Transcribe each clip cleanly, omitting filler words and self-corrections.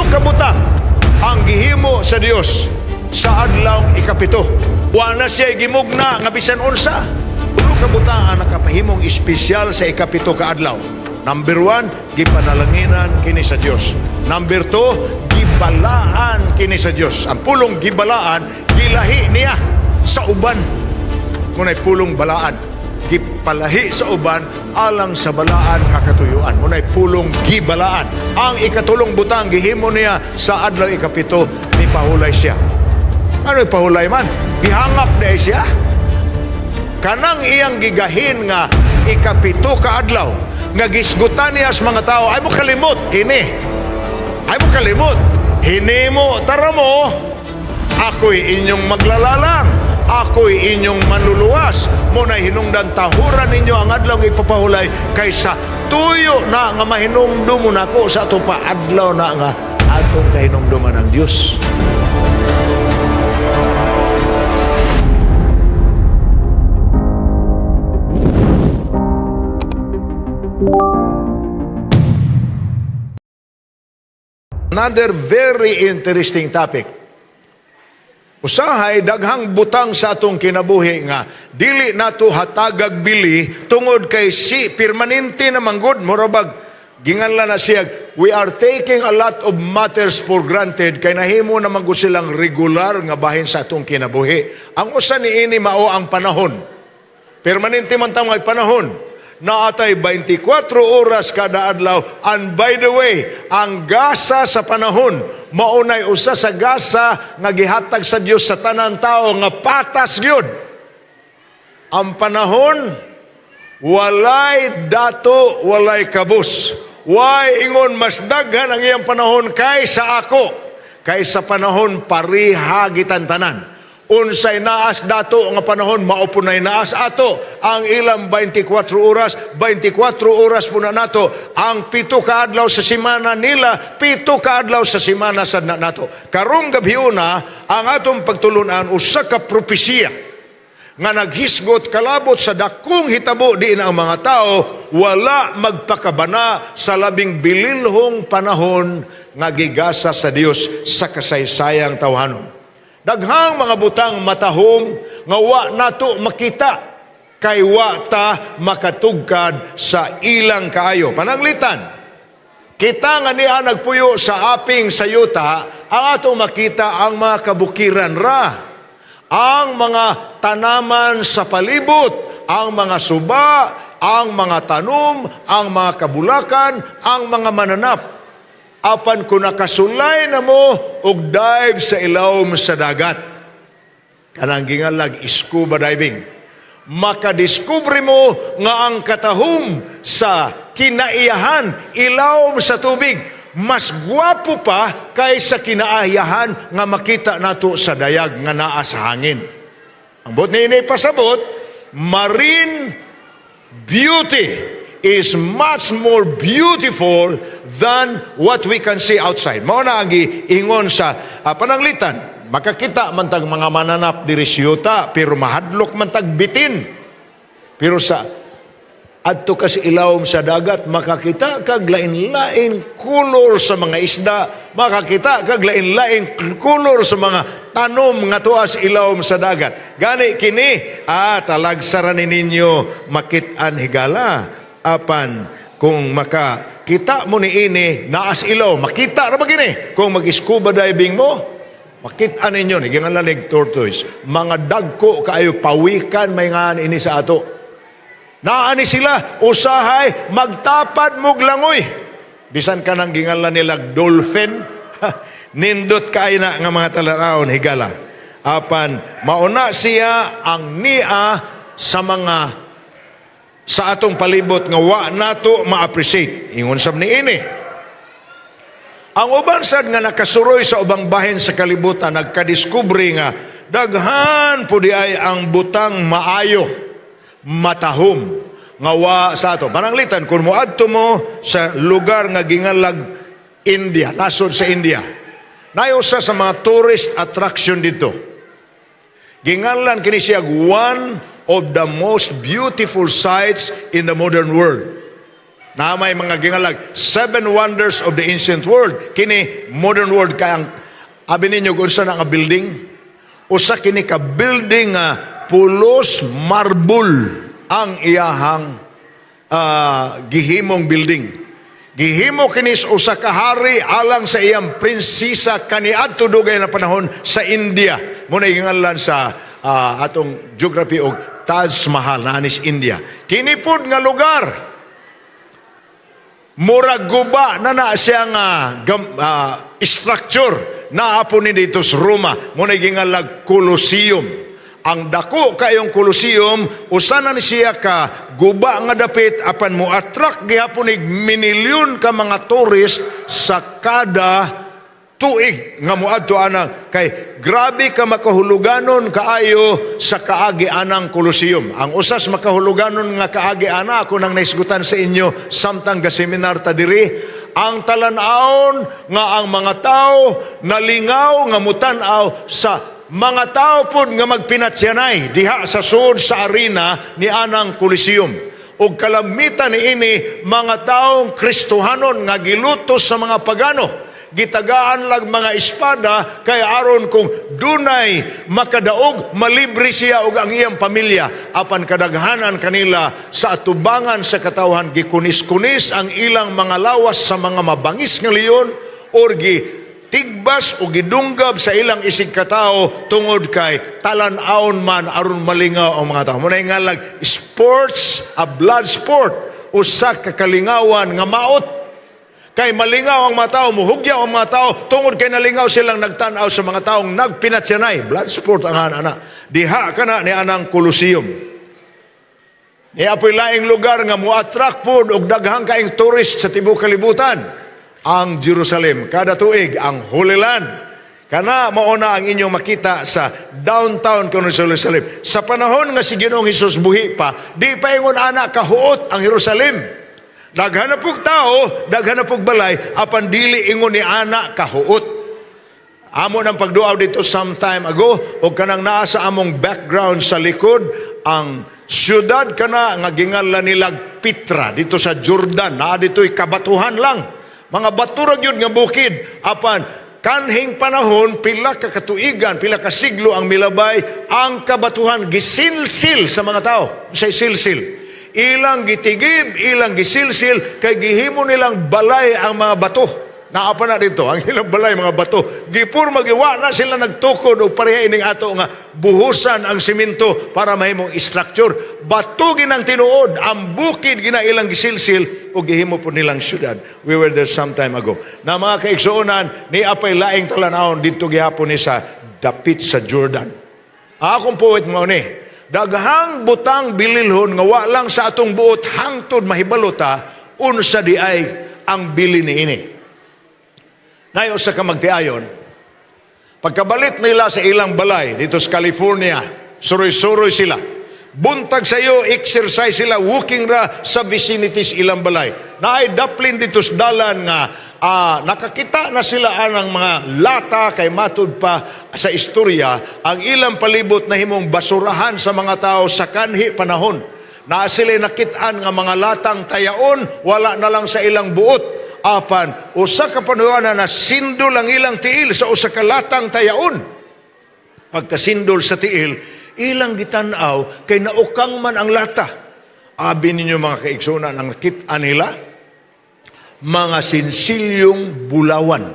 Tulo ka butang ang gihimo sa Dios sa adlaw ikapito. Wa na siya gimugna nga bisan unsa. Tulo ka butang ang nakapahimong espesyal sa ikapito ka adlaw. Number 1, gipanalanginan kini sa Dios. Number 2, gibalaan kini sa Dios. Ang pulong gibalaan, gilahi niya sa uban. Muna'y pulong balaan, gipalahi sa uban alang sa balaan nga katuyuan. Muna'y pulong gibalaan. Ang ikatulong butang gihimo niya sa adlaw ikapito, nipahulay siya. Ano pahulay man? Gihangap na siya. Kanang iyang gigahin nga ikapito ka adlaw nga gisgutan niya sa mga tao, ay mo kalimot kini. Ay mo kalimot. Hinimo tara mo, ako'y inyong maglalalang. Ako'y inyong manluluwas. Muna hinungdan tahuran ninyo ang adlaw nga ipapahulay kaysa tuyo na nga mahinumdum mo nako sa ato pa adlaw na nga atong kahinumduman ng Dios. Another very interesting topic. Usahay daghang butang sa atong kinabuhi nga dili nato hatagag bili tungod kay si permanente na manggod, murabag ginganlan na siya, we are taking a lot of matters for granted kay nahimo na man gud silang regular nga bahin sa atong kinabuhi. Ang usa niini mao ang panahon. Permanente man ta mga panahon. Naatay 24 oras kada adlaw. And by the way, ang gasa sa panahon, maunay usa sa gasa nga gihatag sa Dios sa tanan tao nga patas gyud. Ang panahon, walay dato, walay kabus. Way ingon mas daghan ang iyang panahon kaysa ako. Kaysa panahon pariha gitantanan. Unsay naas dato nga panahon, mao po nay naas ato. Ang ilang 24 oras, 24 oras po na nato. Ang 7 ka adlaw sa simana nila, 7 ka adlaw sa simana sad na nato. Karong gabhiona, ang atong pagtulunan usa ka propesiya nga naghisgot kalabot sa dakong hitabo diin ang mga tao wala magpakabana sa labing bililhong panahon nga gigasa sa Dios sa kasaysayang tawhanon. Daghang mga butang matahom nga wa nato makita kay wa ta makatugkad sa ilang kaayo. Pananglitan, kita nga niya nagpuyo sa aping sa yuta, ang atong makita ang mga kabukiran ra, ang mga tanaman sa palibot, ang mga suba, ang mga tanom, ang mga kabulakan, ang mga mananap. Apan kung nakasulay na mo og dive sa ilawom sa dagat, kanang gingalag scuba diving, makadiskubre mo nga ang katahom sa kinaiyahan ilawom sa tubig mas gwapo pa kaysa kinaiyahan nga makita nato sa dayag nga naa sa hangin. Ang buot niini pasabot, marine beauty is much more beautiful than what we can see outside. Mao na ang giingon sa pananglitan. Makakita man tag mga mananap diri sa yuta, pero mahadlok man tag bitin. Pero sa adto ka sa ilawom sa dagat, makakita kag lain-lain kolor sa mga isda, makakita kag lain-lain kolor sa mga tanom nga tuas ilawom sa dagat. Gani kini, talagsaran ni ninyo makit-an, higala. Apan kung makakita mo ni ini naas ilaw, makita ra ba gini? Kung mag-scuba diving mo, makita ninyo ni gingalan tortoise, mga dagko kaayo pawikan may ngan ini sa ato. Naani sila, usahay, magtapad mog langoy. Bisan ka nang gingalan nila dolphin, nindot kay na nga mga talanawon, higala. Apan mauna siya ang nia sa mga sa atong palibot nga wa nato ma-appreciate. Ingon sab ni ini. Ang uban sad nga nakasuroy sa ubang bahin sa kalibutan nagkadiskubre nga daghan po di ay ang butang maayo, matahom nga wa sa ato. Pananglitan kung moadto mo sa lugar nga gingalag India, nasod sa India. Naay usa sa mga tourist attraction dito. Ginganlan kini siya one of the most beautiful sights in the modern world. Na may mga gingalag Seven Wonders of the Ancient World. Kini modern world kay ang abi ninyo kung unsa na nga building. Usa kini ka building nga pulos marble ang iyahang gihimong building. Gihimo kini sa usa ka hari alang sa iyang prinsesa kaniadto dugay na panahon sa India. Mao na gingalan sa atong geography og Taj Mahal na anis India. Kini pod nga lugar murag guba na na siya nga structure naa po ni dito sa Roma. Mao na gingalag Colosseum. Ang dako kayong Colosseum, usa na ni siya ka guba nga dapit, apan mo attract gihapon ig minilyon ka mga tourist sa kada tuig nga moadto ana kay grabe ka makahuluganon kaayo sa kaagi anang Colosseum. Ang usas makahuluganon nga kaagi ana, ako nang naisgutan sa inyo samtang ga-seminar ta diri, ang talan-awon nga ang mga tao nalingaw nga mutan-aw sa mga tao pod nga magpinatyanay diha sa suod sa arena ni anang Coliseum. Ug kalamitan niini mga taong Kristohanon nga gilutos sa mga pagano, gitagaan lang mga espada kay aron kung dunay makadaog, malibre siya ug ang iyang pamilya. Apan kadaghanan kanila sa atubangan sa katawhan gikunis-kunis ang ilang mga lawas sa mga mabangis nga leon or gi tigbas o gidunggab sa ilang isig katao tungod kay talan-awon man aron malingaw ang mga tao. Mao na ngalag sports, a blood sport, usa ka kalingawan nga maot kay malingaw ang mga tao, muhugyaw ang mga tao, tungod kay nalingaw silang nagtanaw sa mga taong nagpinatyanay. Blood sport ang ana. Diha ka na ni anang Colosseum. Niya po'y laing lugar nga mo-attract pod og daghang kaing tourist sa tibuok kalibutan. Ang Jerusalem. Kada tuig, ang Holy Land. Kana mao na ang inyong makita sa downtown kuno sa Jerusalem. Sa panahon nga si Ginoong Hesus buhi pa, di pa ingon ana kahuot ang Jerusalem. Daghan na pug tao, daghan na pug balay, apan dili ingon ni ana kahuot. Amo ng pagduaw dito some time ago o kanang naa sa among background sa likod ang syudad kana nga gingalan nilag Petra dito sa Jordan. Naa dito'y kabatuhan lang. Mga bato ra gyud nga bukid, apan kanhing panahon, pila ka katuigan, pila ka siglo ang milabay, ang kabatuhan gisilsil sa mga tao. Say silsil, ilang gitigib, ilang gisilsil, kay gihimo nilang balay ang mga bato. Naa pa na dito, ang ilang balay mga bato. Gipurma giwa na sila nagtukod o pareha ining ato nga buhusan ang simento para mahimong structure. Bato ginang tinuod, ang bukid gina ilang gisilsil o gihimo po nilang syudad. We were there some time ago. Na mga kaigsuonan, ni apay laing talanawon dito gihapon ni sa dapit sa Jordan. Akong puwit mo ni, daghang butang bililhon nga wa lang sa atong buot hangtod mahibalo ta unsa di ay ang bili niini. Nayo sa kamagtiayon, pagkabalit nila sa ilang balay dito sa California, suroy-suroy sila. Buntag sa iyo, exercise sila, walking ra sa vicinities ilang balay. Naay daplin dito sa dalan nga nakakita na sila anang mga lata kay matud pa sa istorya, ang ilang palibot na himong basurahan sa mga tao sa kanhi panahon. Na sila nakitaan nga mga latang tayaon, wala na lang sa ilang buot. Apan, usa ka panuwana na sindol ang ilang tiil sa usa ka latang tayaon. Pagkasindol sa tiil, ilang gitanaw kay naukang man ang lata. Abi ninyo, mga kaigsunan, ang nakita nila, mga sinsilyong bulawan.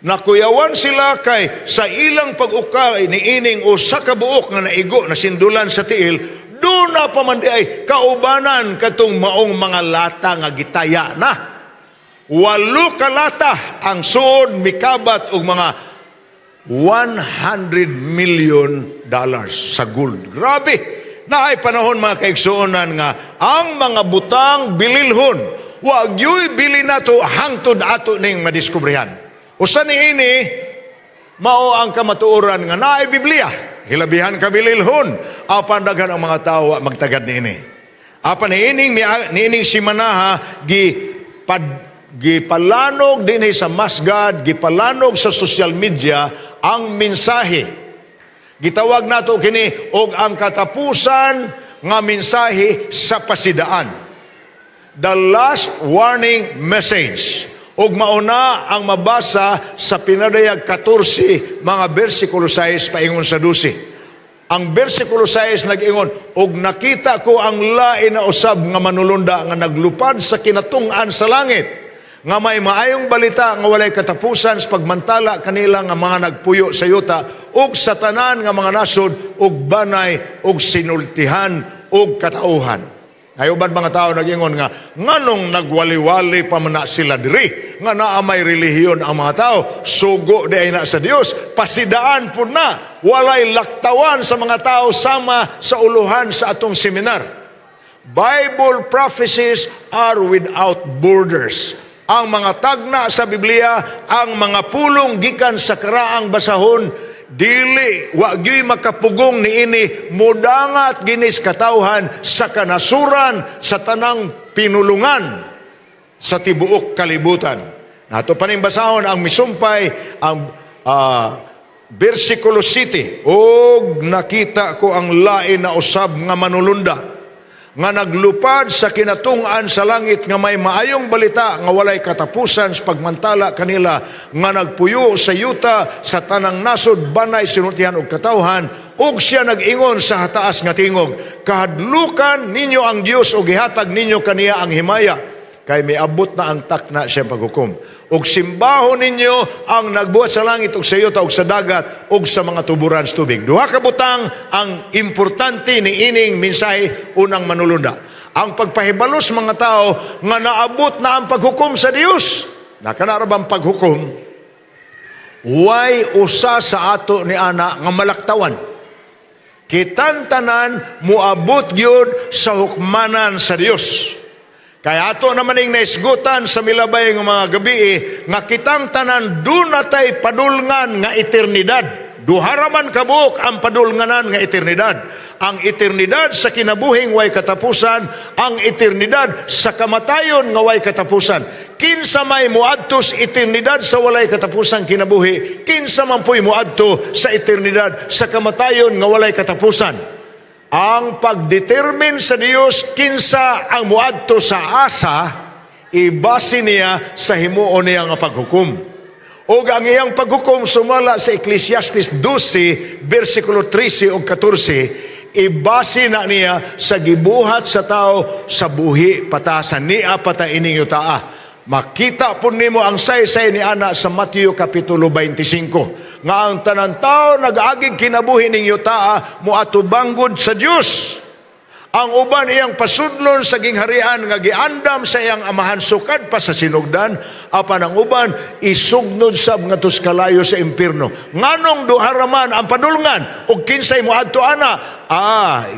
Nakuyawan sila kay sa ilang pag-ukay ni ining usa ka buok nga naigo na sindulan sa tiil, doon na pa man di ay kaubanan katong maong mga lata nga gitaya na. Walo ka lata ang suod mikabat og mga $100 million sa gold. Grabe! Naay panahon, mga kaigsuonan, nga ang mga butang bililhon, wag yu'y bili nato hangtod ato ning madiskubrihan. Usa ni ini mao ang kamatuoran nga naay Biblia. Hilabihan ka bililhon, apan daghan ang mga tao wa magtagad niini. Apan niining simanaha gi pad gipalanog dinhi sa masgad, gipalanog sa social media ang mensahe. Gitawag nato kini og ang katapusan nga mensahe sa pasidaan. The last warning message. Ug mauna ang mabasa sa Pinadayag 14, mga bersikulo 6 paingon sa 12. Ang bersikulo 6 nag-ingon, "Ug nakita ko ang lain na usab nga manulunda nga naglupad sa kinatung-an sa langit, nga may maayong balita nga walay katapusan sa pagmantala kanila nga mga nagpuyo sa yuta ug sa tanan nga mga nasod ug banay ug sinultihan ug katauhan." Ay uban mga tao nag-ingon nga nganong nagwali-wali pa man na sila diri nga naa may relihiyon ang mga tao, sugo di ay na sa Dios, pasidaan pud na, walay laktawan sa mga tao sama sa uluhan sa atong seminar. Bible prophecies are without borders. Ang mga tagna sa Biblia, ang mga pulong gikan sa karaang basahon, dili wa gyuy makapugong niini, mudangat ginis katawhan sa kanasuran sa tanang pinulungan sa tibuok kalibutan. Nato pa ning basahon ang misumpay ang bersikulo 7. "Og nakita ko ang lain na usab nga manulunda nga naglupad sa kinatung-an sa langit nga may maayong balita nga walay katapusan sa pagmantala kanila nga nagpuyo sa yuta, sa tanang nasod, banay, sinultihan ug katawhan, ug siya nag-ingon sa hataas nga tingog, 'Kahadlukan ninyo ang Dios ug gihatag ninyo kaniya ang himaya, kay miabot na ang takna siyang paghukom. Ug simbahon ninyo ang nagbuhat sa langit ug sa yuta ug sa dagat ug sa mga tuburan sa tubig.'" Duha ka butang ang importante ni ining mensahe, unang manulunda. Ang pagpahibalo sa mga tao nga naabot na ang paghukom sa Dios. Nakanara bang paghukom? Way usa sa ato ni ana nga malaktawan. Kitang tanan muabot gyud sa hukmanan sa Dios. Kaya ato naman ning naisgutan sa milabay nga mga gabi nga kitang tanan dunatay padulngan nga eternidad. Duha ra man kabuok ang padulnganan nga eternidad. Ang eternidad sa kinabuhing way katapusan, ang eternidad sa kamatayon nga way katapusan. Kinsa may muadto sa eternidad sa walay katapusan kinabuhi, kinsa man po'y muadto sa eternidad sa kamatayon nga walay katapusan? Ang pagdetermine sa Dios kinsa ang muadto sa asa, ibase niya sa himuon niya nga paghukom. Ug ang iyang paghukom, sumala sa Ecclesiastes 12 versikulo 13 ug 14, ibase na niya sa gibuhat sa tao sa buhi pata sa nia pata ining yutaa. Makita po nimo ang saysay ni ana sa Mateo Kapitulo 25 nga ang tanan tao nag-agig kinabuhi ning yutaa moatubanggod sa Dios. Ang uban iyang pasudlon sa gingharian nga giandam sa iyang Amahan sukad pa sa sinugdan, apan ang uban isugnod sab ngadto sa kalayo sa impierno. Nganong duha ra man ang padulngan ug kinsay moadto ana?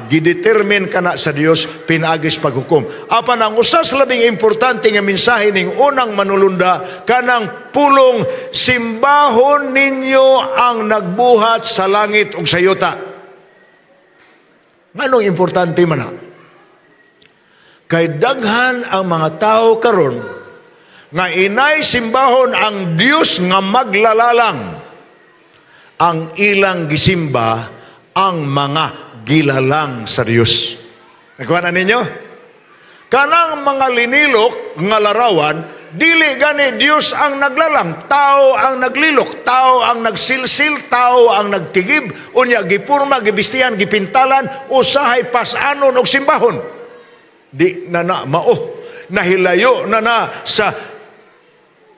Gidetermine kana sa Dios pinaagis paghukom. Apan ang usa sa labing importante nga mensahe ning unang manulunda, kanang pulong simbahon ninyo ang nagbuhat sa langit ug sa yuta. Nganong importante man na? Kay daghan ang mga tao karon nga inay simbahon ang Dios nga maglalalang. Ang ilang gisimba ang mga gilalang sa Dios. Nakuha na ninyo? Kanang mga linilok nga larawan, dili gani Dios ang naglalang, tao ang naglilok, tao ang nagsilsil, tao ang nagtigib, unya gipurma, gibistihan, gipintalan, usahay pasanon og simbahon. Di na na mao. Nahilayo na na sa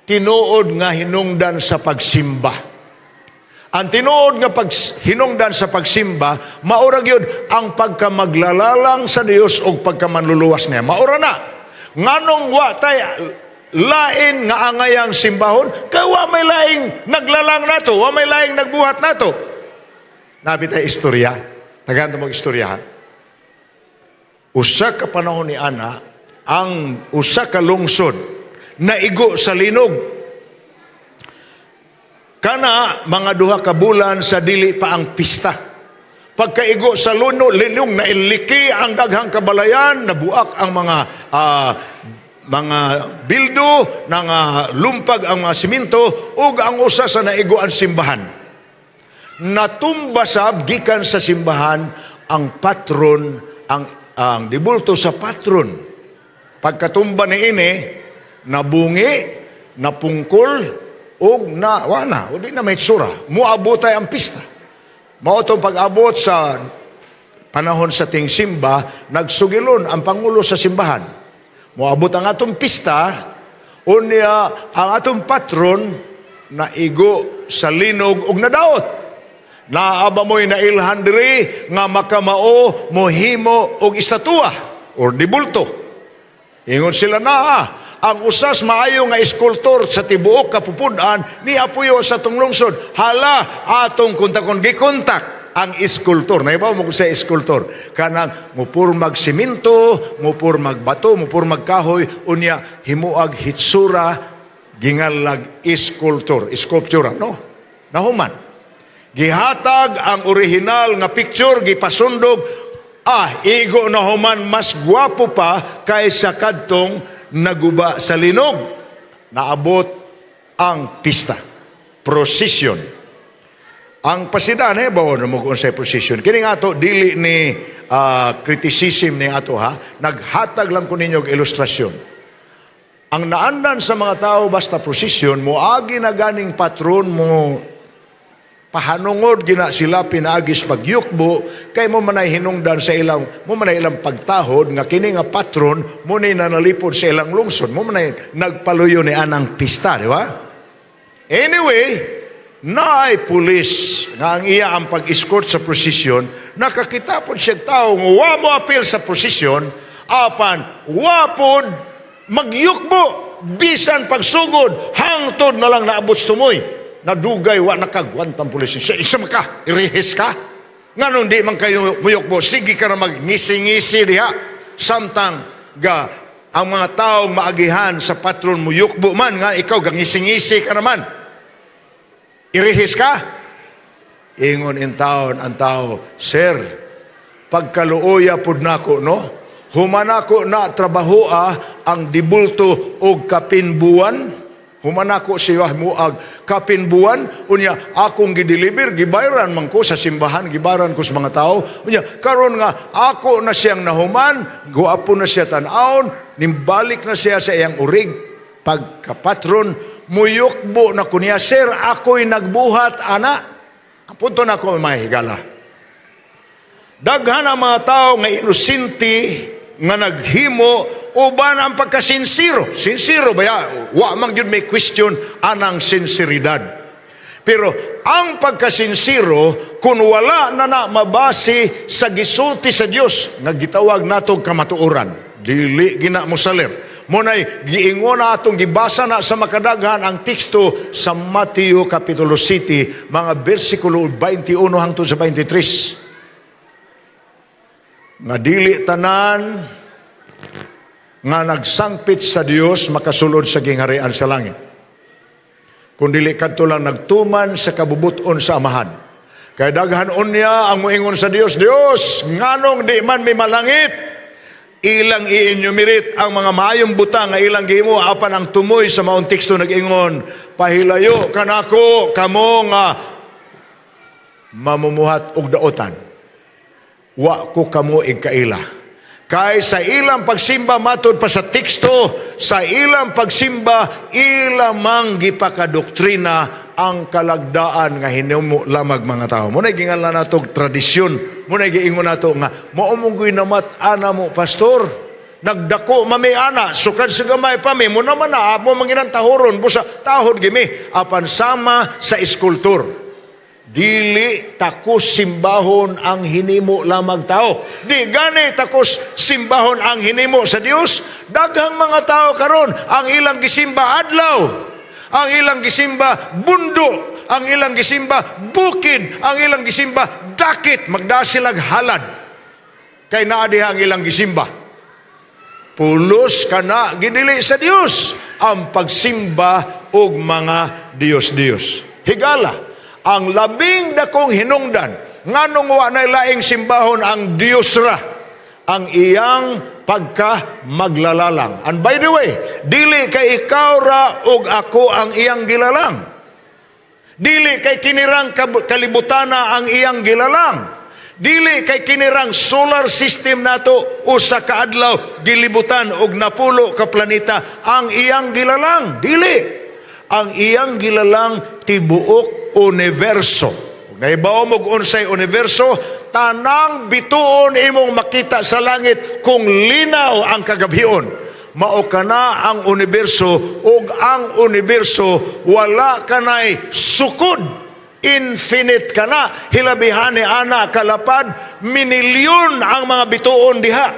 tinuod nga hinungdan sa pagsimba. Ang tinuod nga pag hinungdan sa pagsimba, maura gyud ang pagkamaglalalang sa Dios o pagkamanluluwas niya. Maura na. Nganong wa tay lain nga angayang simbahon, kay wa may laing naglalang nato, wa may laing nagbuhat nato. Nabi tay istorya. Tagaan mong istorya, ha? Usa ka panahon ni ana, ang usa ka lungsod naigo sa linog. Kana mga 2 ka bulan sa dili pa ang pista. Pagkaigo sa luno, linog, nailiki ang daghang kabalayan, nabuak ang mga bildo, nga lumpag ang mga simento, ug ang usa sa naigo ang simbahan. Natumba sab gikan sa simbahan ang patron, ang dibulto sa patron. Pagkatumba ni ini, nabungi, napungkol, ug na, wa na, o di na may tsura. Muabotay ang pista. Mao tong pag-abot sa panahon sa tingsimba, nagsugilon ang pangulo sa simbahan. Moabot ang atong pista, unya ang atong patron naigo sa linog ug nadaot. Naa ba mo'y nailhan diri nga makamao mohimo og estatua or dibulto? Ingon sila, naa. Ang usas maayo nga eskultor sa tibuok kapupud-an niapuyo sa atong lungsod. Hala, atong kontakon. Gikontak ang eskultor. Naibaw mo sa eskultor. Kanang mupurmag simento, mupurmag bato, mupurmag kahoy, unya himuag hitsura, ginganlag eskultor, sculpture, no? Nahuman. Gihatag ang original nga picture, gipasundog, igo na human, mas gwapo pa kaysa kadtong naguba sa linog. Naabot ang pista. Procession. Ang pasidan, bawo na mo kung sa procession. Kini nga ato, dili ni criticism ni ato ha. Naghatag lang ko ninyo og ilustrasyon. Ang naandan sa mga tao basta procession, moagi na ganing patron mo pahanungod gina sila pinaagis pagyukbo kay mo manay hinungdan sa ilang mo manay ilang pagtahod nga kini nga patron mo ni nanalipod sa ilang lungsod, mo manay nagpaluyo ni anang pista, di ba? Anyway, naay pulis nga ang iya ang pag-escort sa procession. Nakakita pod siya tao nga wa mo apil sa procession apan wa pod magyukbo bisan pagsugod hangtod na lang naabot sa tumoy. Nadugay wa nakagwantang pulis siya. Isa man ka, irihis ka, nganong di man kayo muyukbo? Sige ka na magngisi-ngisi diha samtang ga ang mga taong maagihan sa patron muyukbo man nga ikaw gangisi-ngisi ka naman, irihis ka. Ingon in taon ang tao, "Sir, pagkaluoya pud nako, no? Human ako na trabahoa ang dibulto og kapin buwan. Human ako siya muag kapin buwan, unya akong gideliver, gibayran man ko sa simbahan, gibayran ko sa mga tao. Unya karon nga ako na siyang nahuman, guwapo na siya tan-awon, nimbalik na siya sa iyang urig pagkapatron, muyukbo na ko niya. Sir, ako'y nagbuhat ana." Ang punto na ako, mga higala. Daghan ang mga tao nga inosente nga naghimo uban ang pagkasinsiro. Sinsiro ba ya? Wa man gyud may question anang sinseridad. Pero ang pagkasinsiro, kung wala na na mabase sa gisulti sa Dios nga gitawag natong kamatuoran, dili gina mo salir. Munay giingon na atong gibasa na sa makadaghan ang teksto sa Mateo Kapitulo 7, mga bersikulo 21 hangtod sa 23, nga dili tanan nga nagsangpit sa Dios makasulod sa gingharian sa langit, kundili kadto lang nagtuman sa kabubuton sa Amahan. Kay daghan unya ang moingon sa Dios, "Dios, nganong di man mi malangit?" Ilang i-enumerate ang mga maayong butang nga ilang gihimo, apan ang tumoy sa maong teksto nag-ingon, "Pahilayo kanako kamo nga mamumuhat og daotan. Wa ko kamo igkaila." Kay sa ilang pagsimba, matod pa sa teksto, sa ilang pagsimba, ilamang gipakadoktrina ang kalagdaan nga hinimo lamag mga tao. Muna gingalan nato og tradisyon. Muna giingon nato nga mao mo gyud namat ana mo, pastor. Nagdako mami ana, sukad sa gamay pa mi, mo naman na mo manginang tahoron, busa tahod gimi apan sama sa eskultor. Dili takos simbahon ang hinimo lamag tao. Di gani takos simbahon ang hinimo sa Dios. Daghang mga tao karon ang ilang gisimba adlaw, ang ilang gisimba bundo, ang ilang gisimba bukid, ang ilang gisimba dakit, magdasilag halad. Kay naa diha ang ilang gisimba. Pulos kana gidili sa Dios ang pagsimba og mga Dios-Dios. Higala, ang labing dakong hinungdan nganong wa na laing simbahon ang Dios ra, ang iyang pagka maglalalang. And by the way, dili kay ikaw ra og ako ang iyang gilalang. Dili kay kinirang kalibutana ang iyang gilalang. Dili kay kinirang solar system nato usa ka adlaw gilibutan og 10 ka planeta ang iyang gilalang. Dili. Ang iyang gilalang tibuok universo. Ug naibaw mo og unsay universo, tanang bituon imong makita sa langit kung linaw ang kagabhion. Mao kana ang universo, ug ang universo wala kanay sukod, infinite kana. Hilabihan ni ana kalapad, minilyon ang mga bituon diha,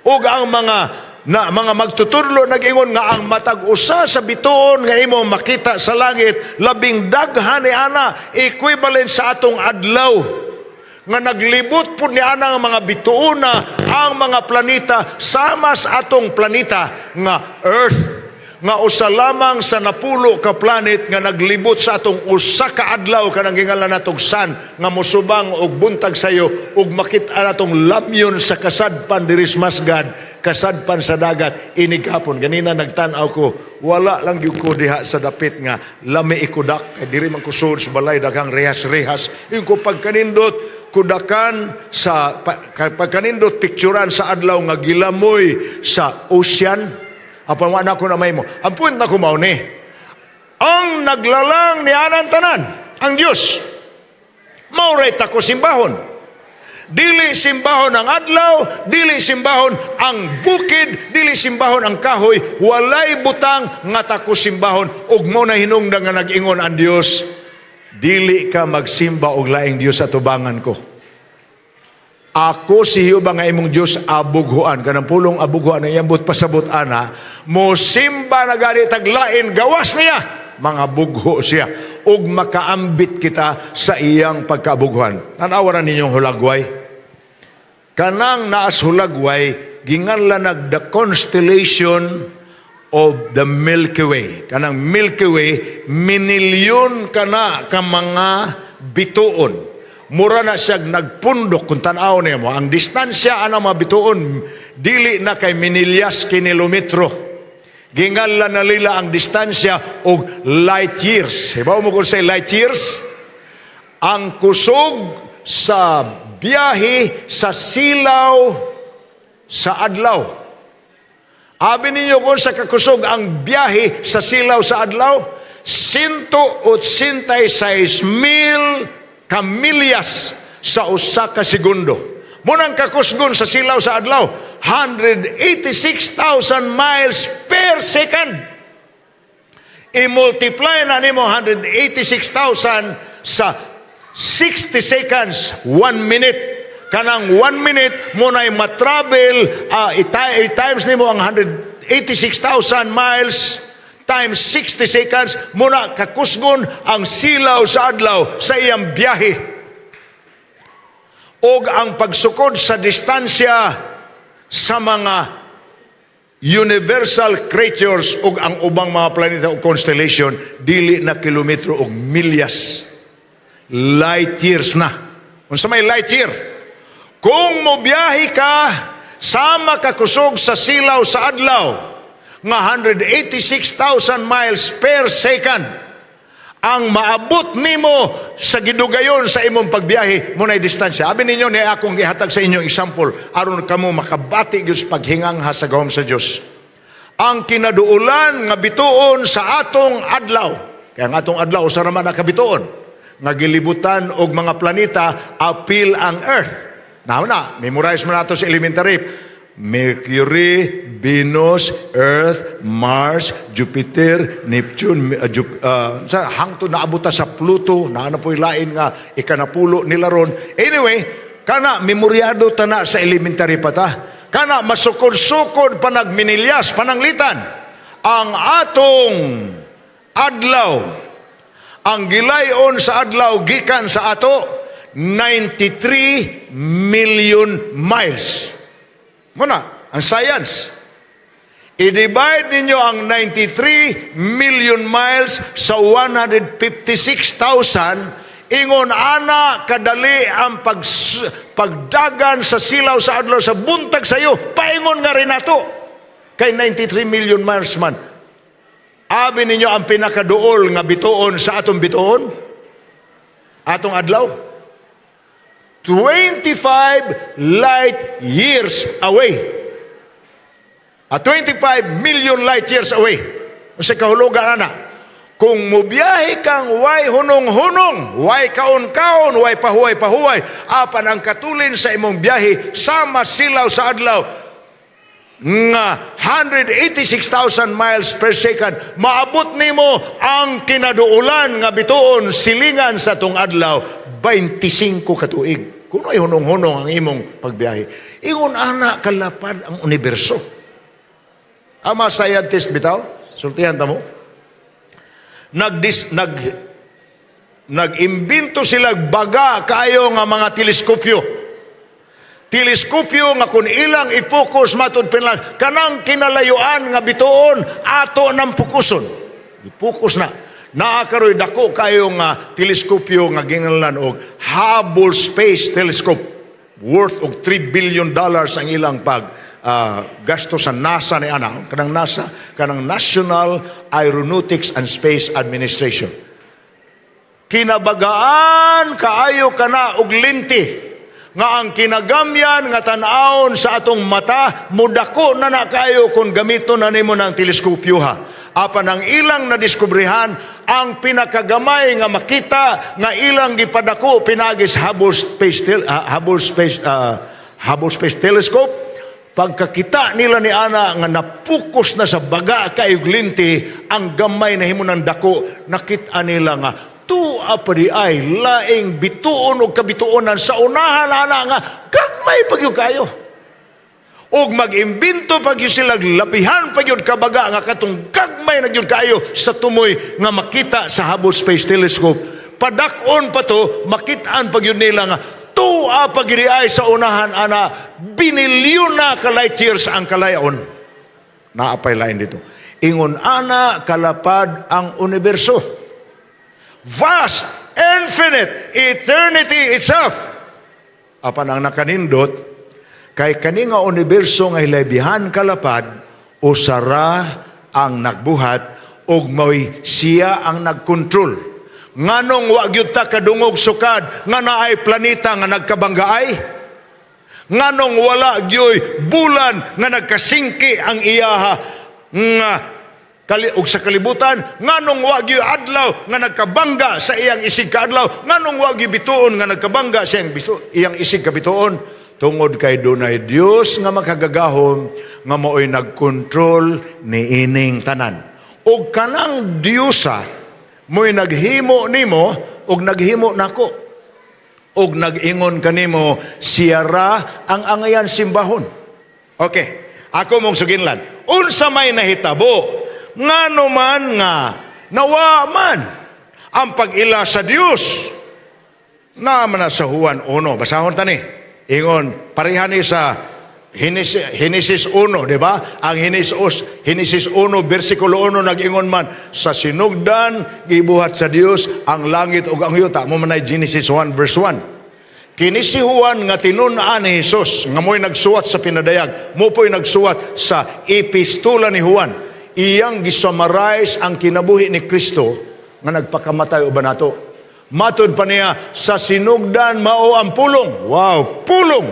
ug ang mga na mga magtutudlo nag-ingon nga ang matag usa sa bituon nga imong makita sa langit, labing daghan ni ana, equivalent sa atong adlaw nga naglibot pud ni ana ang mga bituona, ang mga planeta, sama sa atong planeta nga Earth, nga usa lamang sa 10 ka planet nga naglibot sa atong usa ka adlaw, kanang gingalan natong sun nga mosubang og buntag sayo ug makita natong lamyon sa kasadpan diri sa masgad, kasadpan sa dagat inig hapon. Ganina nagtan-aw ko, wala lang gyud ko diha sa dapit nga lami ikudak kay diri man ko sulod sa balay, daghang rehas-rehas. Yung ko pagkanindot kudakan sa pagkanindot picturean sa adlaw nga gilamoy sa ocean. Apan wa na ko na may mo. Ang point na ko mao ni, ang naglalang ni anang tanan, ang Dios. Mao ray tako simbahon. Dili simbahon ang adlaw, dili simbahon ang bukid, dili simbahon ang kahoy, walay butang nga tako simbahon, ug mo na hinungdan nga nag-ingon ang Dios, "Dili ka magsimba og laing dios sa tubangan ko. Ako si Jehova nga imong Dios abughuan." Kanang pulong abughuan ang iyang pasabot ana, mo simba na gani taglain gawas niya, mga bugho siya ug makaambit kita sa iyang pagkaabughuan. Tan-awa na ninyong hulagway. Kanang naas hulagway, ginganlan nag the constellation of the Milky Way. Kanang Milky Way, minilyon kana ka mga bituon. Mura na siya nagpundok kung tan-aw niya mo. Ang distansya ana mga bituon, dili na kay minilyas kilometro. Ginganlan na nila ang distansya og light years. Hibaw mo kung say light years? Ang kusog sa biyahe sa silaw sa adlaw. Abi ninyo kung sa kakusog ang biyahe sa silaw sa adlaw, 186 mil kamilyas sa usa ka segundo. Munang kakusgon sa silaw sa adlaw, 186,000 miles per second. I-multiply na nimo 186,000 sa 60 seconds, 1 minute. Kanang 1 minute mo na'y matravel, i-times nimo ang 186,000 miles times 60 seconds, muna kakusgon ang silaw sa adlaw sa iyang biyahe. Og ang pagsukod sa distansya sa mga universal creatures ug ang ubang mga planeta o constellation, dili na kilometro og milyas, light years na. Unsa may light year? Kung mobiyahe ka sama kakusog sa silaw sa adlaw nga 186,000 miles per second, ang maabot nimo sa gidugayon sa imong pagbiyahe mo na distansya. Abi ninyo ni akong gihatag sa inyo example aron kamo makabati gyud sa paghingangha sa gahom sa Dios. Ang kinaduolan nga bituon sa atong adlaw. Kaya ang atong adlaw usa ra man ka bituon nga gilibutan og mga planeta apil ang Earth. Now na, memorize mo nato sa elementary. Mercury, Venus, Earth, Mars, Jupiter, Neptune, sa hangtod naabot ta sa Pluto, na ano po'y lain nga ikanapulo nila ron. Anyway, kana memoryado ta na sa elementary pa ta. Kana masukod-sukod pa nagminilyas, pananglitan. Ang atong adlaw, ang gilayon sa adlaw gikan sa ato, 93 million miles. Muna, ang science. I-divide ninyo ang 93 million miles sa 156,000, ingon ana kadali ang pagdagan sa silaw sa adlaw sa buntag sa iyo, paingon nga rin nato. Kay 93 million miles man. Abi ninyo ang pinakaduol nga bituon sa atong bituon? Atong adlaw? 25 light years away. 25 million light years away. Unsa kahulugan ana? Kung mubiyahe kang way hunong-hunong, way kaon-kaon, way pahuway-pahuway, apan ang katulin sa imong biyahe sama silaw sa adlaw nga 186,000 miles per second, maabot nimo ang kinaduolan nga bituon silingan sa tong adlaw 25 ka tuig. Kuno ay hunong-hunong ang imong pagbiyahe. Ingon ana kalapad ang universo. Ang mga scientist bitaw, sultihan ta mo, nagdis, nag nag-imbento sila baga kaayo nga mga teleskopyo. Teleskopyo nga kung ilang i-focus, matud pinlang kanang kinalayuan nga bituon ato nang pokuson. I-focus na. Naa karoy dako kayo nga teleskopyo nga gingalan og Hubble Space Telescope. Worth og $3 billion ang ilang pag gasto sa NASA ni ana, kanang NASA, kanang National Aeronautics and Space Administration. Kinabagaan kaayo kana og lente nga ang kinagamyan nga tan-awon sa atong mata mudako na na kayo kung gamiton na nimo ng teleskopyo ha. Apan ang ilang nadiskubrehan, ang pinakagamay nga makita nga ilang gipadako pinaagi sa Hubble Space Telescope, pagkakita nila ni ana nga napokus na sa baga kayog lente, ang gamay na himo ng dako, nakita nila nga tua pa di ay laing bituon og kabituonan sa unahan ana nga gagmay pa gyud kayo. Og mag-imbento pa gyud sila labihan pa gyud kabaga nga katong gagmay na gyud kayo sa tumoy nga makita sa Hubble Space Telescope. Padak-on pa to, makitaan pa gyud nila nga tua pa gyud ay sa unahan ana binilyon na ka light years ang kalayaon. Naapay lain dito. Ingon ana kalapad ang universo. Vast, infinite, eternity itself. Apan ang nakanindot, kay kani nga universo nga hilabihan kalapad, usara ang nagbuhat ug mo'y siya ang nagkontrol. Nganong wa gyud ta kadungog sukad nga naay planeta nga nagkabanggaay? Nganong wala gyoy bulan nga nagkasingki ang iyaha nga kali og sa kalibutan? Nganong wa gyud adlaw nga nagkabangga sa iyang isig kaadlaw? Nganong wa gyud bituon nga nagkabangga sa iyang isig kabituon? Tungod kay dunay Dios nga makagagahom nga maoy nagkontrol niining tanan. Ug kanang Diyosa mo'y naghimo nimo ug naghimo nako ug nag-ingon kanimo siya ra ang angayan simbahon. Okay, ako mong suginlan. Unsa may nahitabo? Ngano man nga nawa man ang pag-ila sa Dios? Naman na sa Juan 1. Basahon tani. Ingon, pareha ni sa Genesis 1, di ba? Ang Genesis 1, versikulo 1, nag-ingon man, "Sa sinugdan, gibuhat sa Dios ang langit ug ang yuta." Mao man ay Genesis 1, verse 1. Kini si Juan nga tinun-an ni Jesus, nga mo'y nagsuwat sa pinadayag, mo po'y nagsuwat sa Epistula ni Juan. Iyang gisummarize ang kinabuhi ni Kristo nga nagpakamatay uban nato. Matud pa niya, sa sinugdan mao ang pulong. Wow, pulong!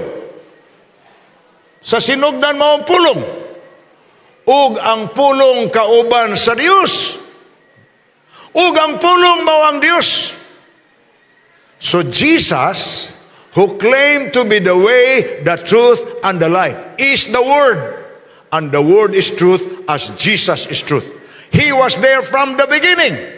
Sa sinugdan mao ang pulong. Ug ang pulong kauban sa Dios. Ug ang pulong mao ang Dios. So Jesus, who claimed to be the way, the truth, and the life, is the Word. And the Word is truth as Jesus is truth. He was there from the beginning.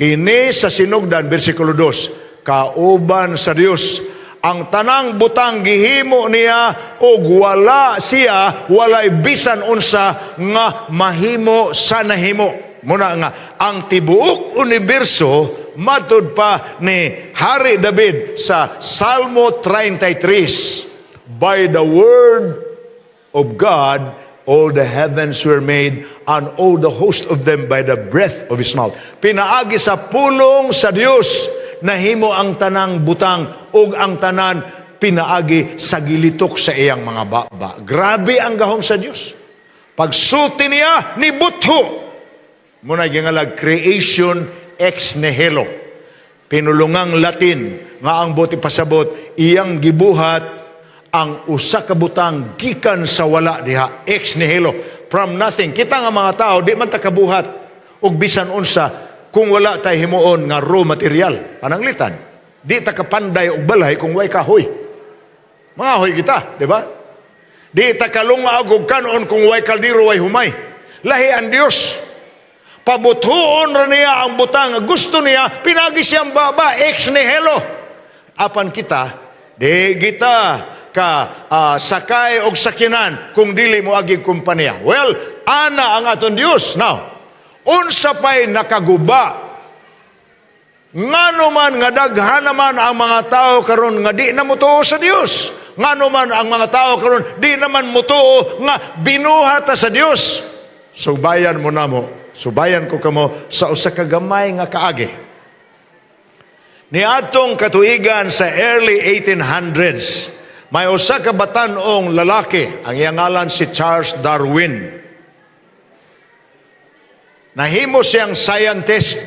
Kini sa sinugdan, versikulo 2, kauban sa Dios. Ang tanang butang gihimo niya ug wala siya walay bisan unsa nga mahimo sa nahimo. Muna nga ang tibuok universo, matud pa ni Hari David sa Salmo 33, "By the word of God all the heavens were made, and all the host of them by the breath of His mouth." Pinaagi sa pulong sa Dios nahimo ang tanang butang ug ang tanan pinaagi sa gilitok sa iyang mga baba. Grabe ang gahom sa Dios. Pagsulti niya ni butho. Muna gingalag creation ex nihilo. Pinulungang Latin Nga ang buot ipasabot, iyang gibuhat ang usa ka butang gikan sa wala diha, ex nihilo, from nothing. Kita nga mga tao, di man ta kabuhat og bisan unsa kung wala tay himuon nga raw material. Pananglitan, di ta kapanday og balay kung way kahoy. Mangahoy kita, di ba? Di ta kalungag og kanon kung way kaldero, way humay. Lahi ang Dios. Pabuthuon ra niya ang butang nga gusto niya, pinagi siyang baba, ex nihilo. Apan kita, di kita ka sakay og sakyanan kung dili mo agi kumpanya. Well, ana ang aton Dios. Now, unsa pay nakaguba? Ngano man nga daghan naman ang mga tao karon nga di na motuo sa Dios? Ngano man ang mga tao karon di naman motuo nga binuhat ta sa Dios? Subayan mo namo, subayan ko kamo sa usa ka gamay nga kaagi. Niadtong katuigan sa early 1800s, may usa ka batan-ong lalaki, ang iyang ngalan si Charles Darwin. Nahimo siyang scientist.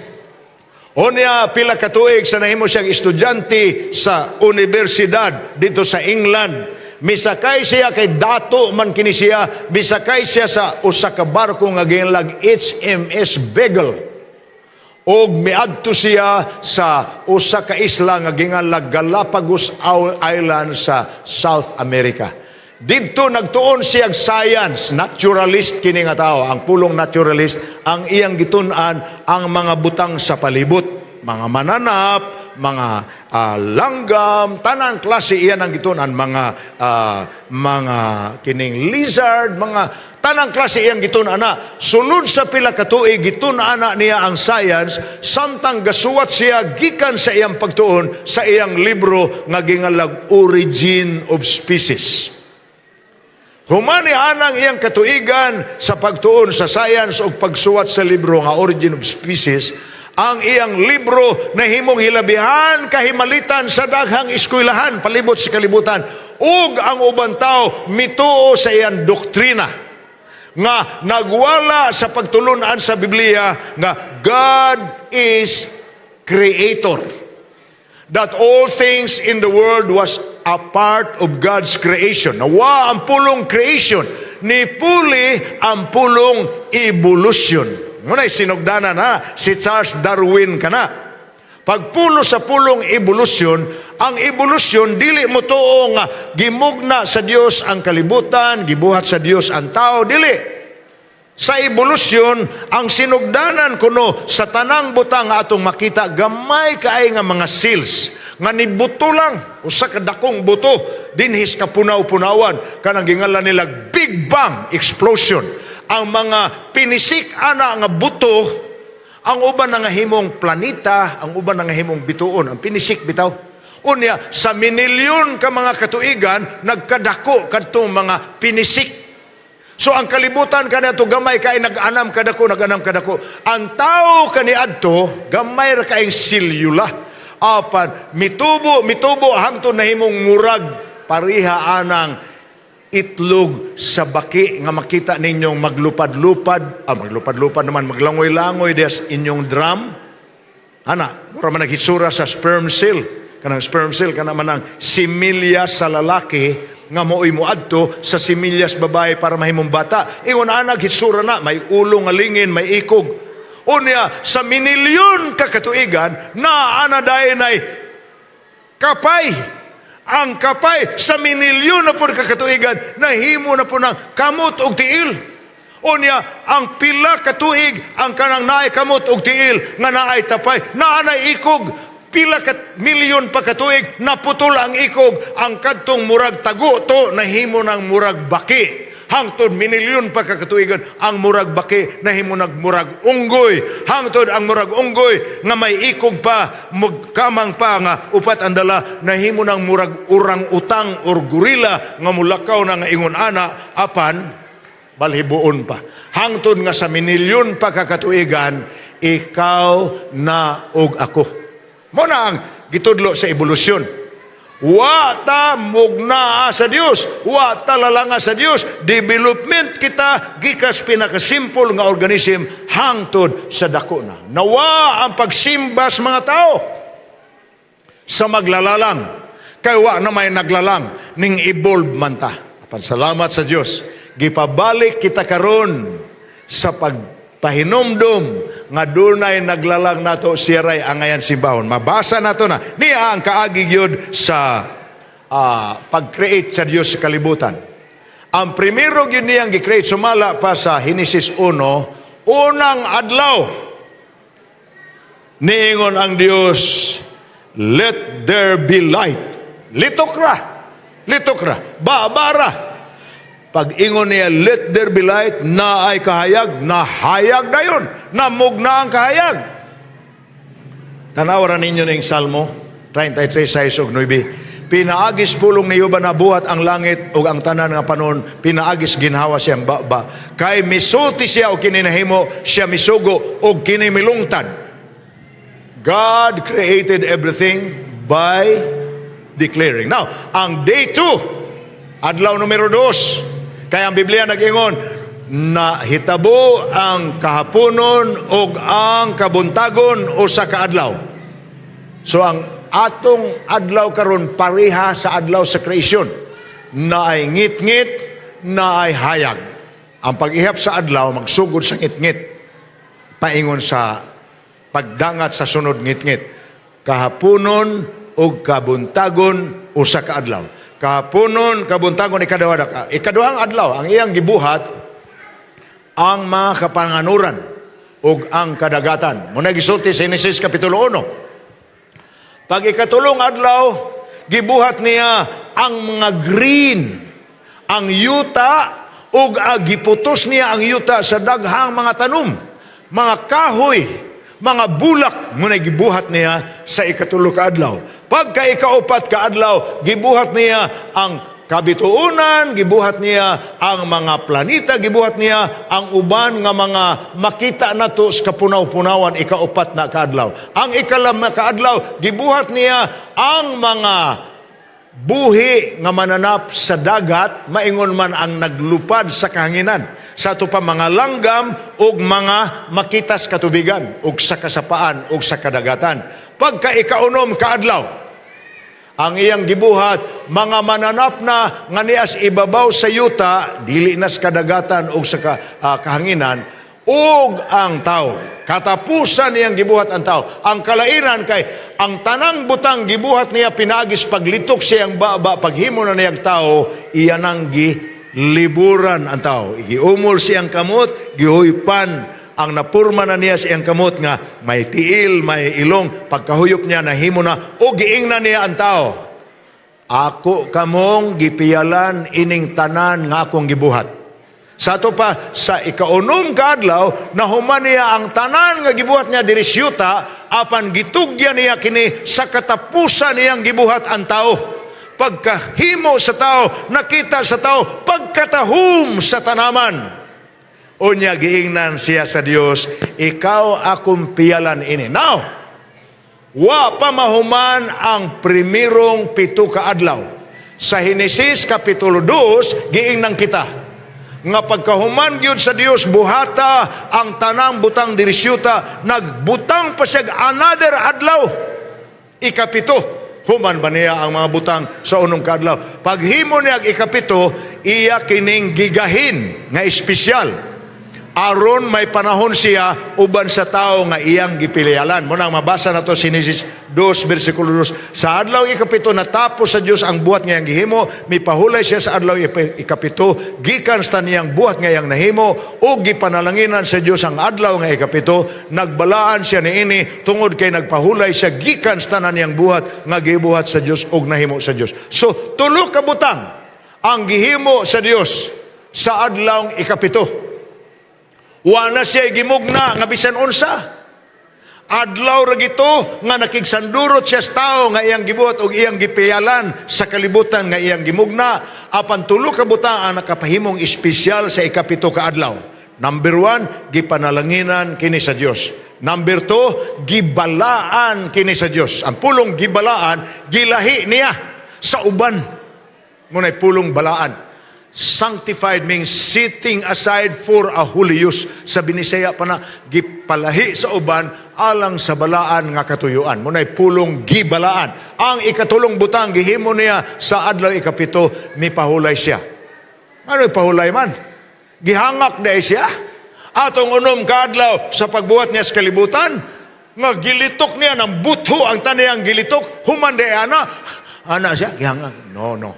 Unya, pila ka tuig sa nahimo siyang estudyante sa universidad dito sa England. Misakay siya kay dato man kini siya, misakay siya sa usa ka barko nga giinganlag HMS Beagle. Og miadto siya sa usa ka isla nga ginganlag Galapagos Island sa South America. Didto nagtuon siya og science, naturalist kini nga tao. Ang pulong naturalist, ang iyang gitun-an ang mga butang sa palibot, mga mananap, mga langgam, tanan klase iyan ang gitun-an, mga kining lizard, mga tanang klase iyang gitun-an na. Sulod sa pila ka tuig, gitun-an na niya ang science samtang gasuwat siya gikan sa iyang pagtuon sa iyang libro nga gingalag Origin of Species. Humani anang iyang katuigan sa pagtuon sa science o pagsuwat sa libro nga Origin of Species, ang iyang libro nahimong hilabihan kahimalitan sa daghang eskwelahan palibot sa kalibutan, ug ang uban tao mituo sa iyang doktrina nga nagwala sa pagtulunan sa Biblia nga God is creator, that all things in the world was a part of God's creation. Nawa ang pulong creation, ni puli ang pulong evolution. Ngunay sinugdanan na si Charles Darwin kana. Pagpulo sa pulong evolution, ang evolution dili mo tuo nga gimugna sa Dios ang kalibutan, gibuhat sa Dios ang tao, dili. Sa evolusyon, ang sinugdanan kuno sa tanang butang nga atong makita, gamay kaay nga mga cells nga nibuto lang, usa ka dakong buto dinhis kapunaw-punawan, kanang gingalan nila Big Bang explosion. Ang mga pinisik ana nga buto, ang uban na nga himong planeta, ang uban na nga himong bituon, ang pinisik bitaw. Unya, sa minilyon ka mga katuigan, nagkadako kadtong mga pinisik. So ang kalibutan kaniadto gamay kay nag-anam kadako, nag-anam kadako. Ang tao kaniadto gamay ra kaayong selyula. Apan mitubo, mitubo hangtod nahimong murag pareha anang itlog sa baki nga makita ninyong maglupad-lupad, maglupad-lupad naman, maglangoy-langoy des inyong drum. Ana, mura man naghitsura sa sperm cell. Kanang sperm cell, kana man ang similya sa lalaki nga mo'y muadto sa similyas babae para mahimong bata. Ingon ana hitsura na, may ulo nga lingin, may ikog. Unya, sa minilyon ka katuigan, na ana dayon ay kapay. Ang kapay sa minilyon na po katuigan, nahimo na po ng kamot og tiil. Unya, ang pila katuig, ang kanang naay kamot og tiil, nga naay tapay, naanay ikog, pila ka milyon pa katuig, naputol ang ikog, ang kadtong murag tago to, nahimo ng murag baki. Hangtod minilyon pa kakatuigan, ang murag baki nahimo nag murag unggoy. Hangtod ang murag unggoy nga may ikog pa, magkamang pa nga upat ang dala, nahimo ng murag orang-utang or gorilla nga mulakaw na nga ingon ana, apan balhibuon pa. Hangtod nga sa minilyon pa kakatuigan, ikaw na og ako. Mo na ang gitudlo sa ebolusyon. Wa ta mugnaa sa Dios, wa ta lalanga sa Dios. Development kita gikas pinakasimple nga organism hangtod sa dako na. Nawa ang pagsimba sa mga tao. Sa maglalalang. Kay wa na may naglalang ning evolve man ta. Apan salamat sa Dios. Gipabalik kita karon sa pagpahinumdum nga dunay naglalang nato, siya ray angayan simbahon. Mabasa nato na. Niya ang kaagi gyud sa pag-create sa Dios sa kalibutan. Ang primero gyud niyang gi-create, sumala pa sa Henesis 1, unang adlaw. Niingon ang Dios, "Let there be light." Litok ra. Litok ra. Babara. Pag ingon niya, "Let there be light," naay kahayag, nahayag dayon. Namugna ang kahayag. Tanawa ninyo ning Salmo 33, 6 ug 9. Pinaagis pulong ni Jehova nabuhat ang langit ug ang tanan nga panon, pinaagis ginhawa siyang baba. Kay misulti siya og kini nahimo, siya misugo og kini milungtad. God created everything by declaring. Now, ang day 2, adlaw numero 2, kaya ang Biblia nag-ingon, nahitabo ang kahaponon ug ang kabuntagon usa ka adlaw. So ang atong adlaw karon pareha sa adlaw sa creation. Naay ngit-ngit, naay hayag. Ang pag-ihap sa adlaw magsugod sa ngit-ngit paingon sa pagdangat sa sunod ngit-ngit. Kahaponon ug kabuntagon usa ka adlaw. Kahaponon, kabuntagon, ikaduha. Ikaduhang adlaw ang iyang gibuhat ang mga kapanganuran ug ang kadagatan. Muna gisulti sa Genesis Kapitulo 1. Pag ikatulong adlaw, gibuhat niya ang mga green, ang yuta, ug giputos niya ang yuta sa daghang mga tanom, mga kahoy, mga bulak, muna gibuhat niya sa ikatulo ka adlaw. Pagka ikaupat ka adlaw, gibuhat niya ang kabituonan, gibuhat niya ang mga planeta, gibuhat niya ang uban nga mga makita nato sa kapunaw-punawan, ikaupat na kaadlaw. Ang ikalima kaadlaw, gibuhat niya ang mga buhi nga mananap sa dagat, maingon man ang naglupad sa kahanginan. Sa ato pa mga langgam ug mga makitas katubigan ug sa kasapaan ug sa kadagatan. Pagka ikaunom kaadlaw, ang iyang gibuhat, mga mananap na nga nias ibabaw sa yuta, dili na sa kadagatan o sa kahanginan, ug ang tao. Katapusan niyang gibuhat ang tao. Ang kalainan kay, ang tanang butang gibuhat niya pinaagis paglitok siyang baba, paghimo na niyang tao, iyan ang giliburan ang tao. Giumol siyang kamot, gihuypan ang napurma na niya sa iyang kamot nga may tiil, may ilong, pagkahuyop niya, nahimo na, o giingnan niya ang tao. "Ako kamong gipiyalan ining tanan nga akong gibuhat." Sa ato pa, sa ikaunom kaadlaw, nahuman niya ang tanan nga gibuhat niya diri sa yuta, apan gitugyan niya kini sa katapusan niyang gibuhat ang tao. Pagkahimo sa tao, nakita sa tao, pagkatahum sa tanaman. Unya giingnan siya sa Dios, "Ikaw akong piyalan ini." Now, wa pa mahuman ang primerong 7 ka adlaw. Sa Henesis Kapitulo 2, giingnan kita nga pagkahuman gyud sa Dios buhata ang tanang butang diri sa yuta, nagbutang pa siya another adlaw, ikapito. Human ba niya ang mga butang sa unong kaadlaw? Paghimo niya ang ikapito, iya kining gigahin nga espesyal aron may panahon siya uban sa tao nga iyang gipilialan. Munang mabasa na to sa Genesis 2 versikulo 2. Sa adlaw ikapito natapos sa Dios ang buhat nga iyang gihimo, mipahulay siya sa adlaw ikapito gikan sa niyang buhat nga iyang nahimo ug gipanalanginan sa Dios ang adlaw nga ikapito. Nagbalaan siya niini tungod kay nagpahulay siya gikan sa tanan niyang buhat nga gibuhat sa Dios ug nahimo sa Dios. So tulo ka butang ang gihimo sa Dios sa adlaw ikapito. Wa na siya gimugna nga bisan unsa. Adlaw ra gito nga nakigsandurot siya sa tao nga iyang gibuhat og iyang gipiyalan sa kalibutan nga iyang gimugna. Apan tulo ka butang ang nakapahimong espesyal sa ikapito ka adlaw. Number 1, gipanalanginan kini sa Dios. Number 2, gibalaan kini sa Dios. Ang pulong gibalaan, gilahi niya sa uban. Muna'y pulong balaan. Sanctified means setting aside for a holy use. Sa Binisaya pa na, gipalahi sa uban alang sa balaan nga katuyuan. Muna'y pulong gibalaan. Ang ikatulong butang gihimo niya sa adlaw ikapito, mipahulay siya. Ano pahulay man? Gihangak na siya. Atong 6 ka adlaw sa pagbuhat niya sa kalibutan, nga gilitok niya ng butho ang tanayang gilitok, human di ana, ana siya, gihangak. No, no.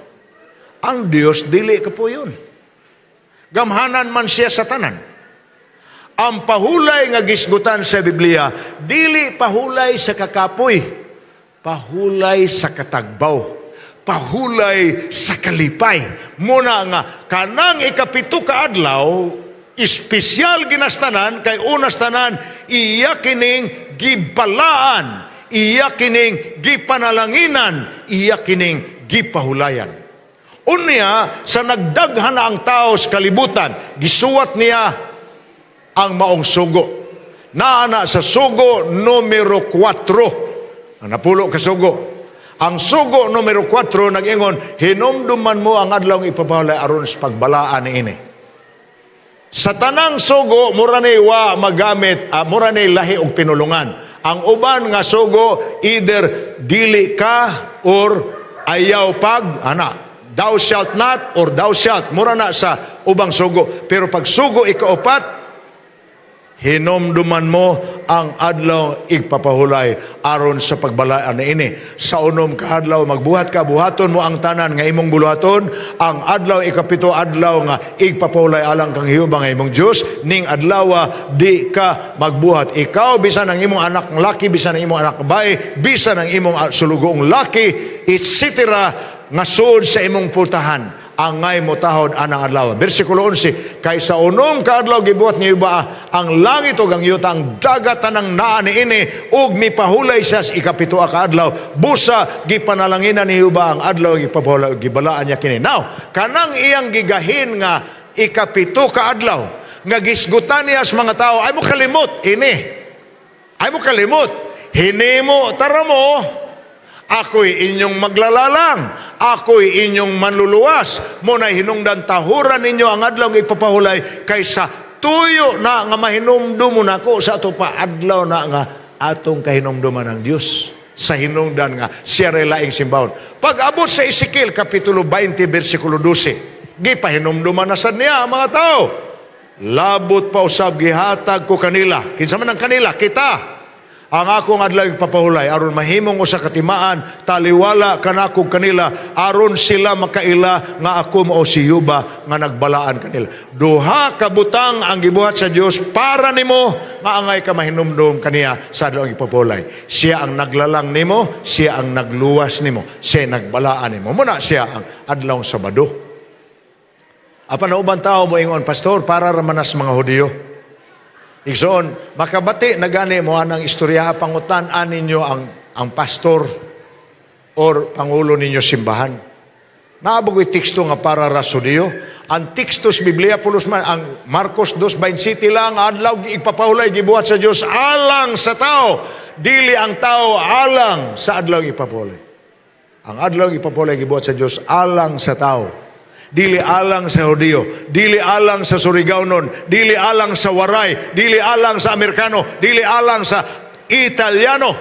Ang Dios dili ka po yun. Gamhanan man siya sa tanan. Ang pahulay nga gisgutan sa Biblia, dili pahulay sa kakapoy, pahulay sa katagbaw, pahulay sa kalipay. Muna nga, kanang 7 ka adlaw, espesyal ginastanan, kay unas tanan, iya kining gibalaan, iya kining gipanalanginan, iya kining gipahulayan. Unya, sa nagdaghan na ang tao sa kalibutan, gisuwat niya ang maong sugo. Naana sa sugo numero 4. Ang napulo ka sugo. Ang sugo numero 4 nag-ingon, "Hinumduman mo ang adlaw ipapahulay aron sa pagbalaan niini." Sa tanang sugo, mura ni wa magamit, mura ni lahi og pinulungan. Ang uban nga sugo, either dili ka or ayaw pag, ana, thou shalt not or thou shalt, mura na sa ubang sugo. Pero pag sugo 4, "Hinumduman mo ang adlaw igpapahulay aron sa pagbalaan niini. Sa 6 ka adlaw magbuhat ka, buhaton mo ang tanan nga imong buluhaton. Ang adlaw 7, adlaw nga igpapahulay alang kang Jehova nga imong Dios. Ning adlaw di ka magbuhat. Ikaw, bisan ang imong anak laki, bisan ang imong anak babae, bisan ang imong sulugoong laki, etc. nga suod sa imong pultahan, angay mo tahod anang adlaw." Bersikulo 11, "Kay sa 6 ka adlaw gibuhat ni Jehova ang langit ug ang yuta, ang dagat, tanang naa niini, ug mipahulay siya sa 7 ka adlaw. Busa gipanalanginan ni Jehova ang adlaw ipapahulay ug gibalaan niya kini." Now, kanang iyang gigahin nga 7 ka adlaw nga gisgutan niya sa mga tao, ay mo kalimot ini. Ay mo kalimot. Hinimo tara mo, ako'y inyong maglalalang. Ako'y inyong manluluwas. Mo na hinungdan tahuran ninyo ang adlaw nga ipapahulay kaysa tuyo na nga mahinumdum mo nako sa ato pa adlaw na nga atong kahinumduman ng Dios sa hinungdan nga siya ray laing simbahon. Pag abot sa Ezekiel Kapitulo 20 versikulo 12, gipahinumduman na sad niya ang mga tao. "Labot pa usab gihatag ko kanila." Kinsa man ang kanila? Kita. "Ang akong adlaw ipapahulay aron mahimong usa ka timaan taliwala kanako kanila aron sila makaila nga ako mao si Jehova nga nagbalaan kanila." Duha ka butang ang gibuhat sa Dios para nimo nga angay ka mahinumdum kaniya sa adlaw ipapahulay. Siya ang naglalang nimo, siya ang nagluwas nimo, siya ang nagbalaan nimo. Muna siya ang adlaw Sabado. Apan ang uban tao mo ingon, "Pastor, para ra man nas mga Hudiyo." Igsoon, makabati na gani mo anang istorya, pangutan-an ninyo ang pastor or pangulo ninyo simbahan. Naa ba ko'y teksto nga para ra sa Hudiyo? Ang teksto sa Biblia pulos man ang Marcos 2:27 lang, adlaw ipapahulay gibuhat sa Dios alang sa tao, dili ang tao alang sa adlaw ipapahulay. Ang adlaw ipapahulay gibuhat sa Dios alang sa tao. Dili alang sa Hudiyo, dili alang sa Surigaonon, dili alang sa Waray, dili alang sa Amerikano, dili alang sa Italiano.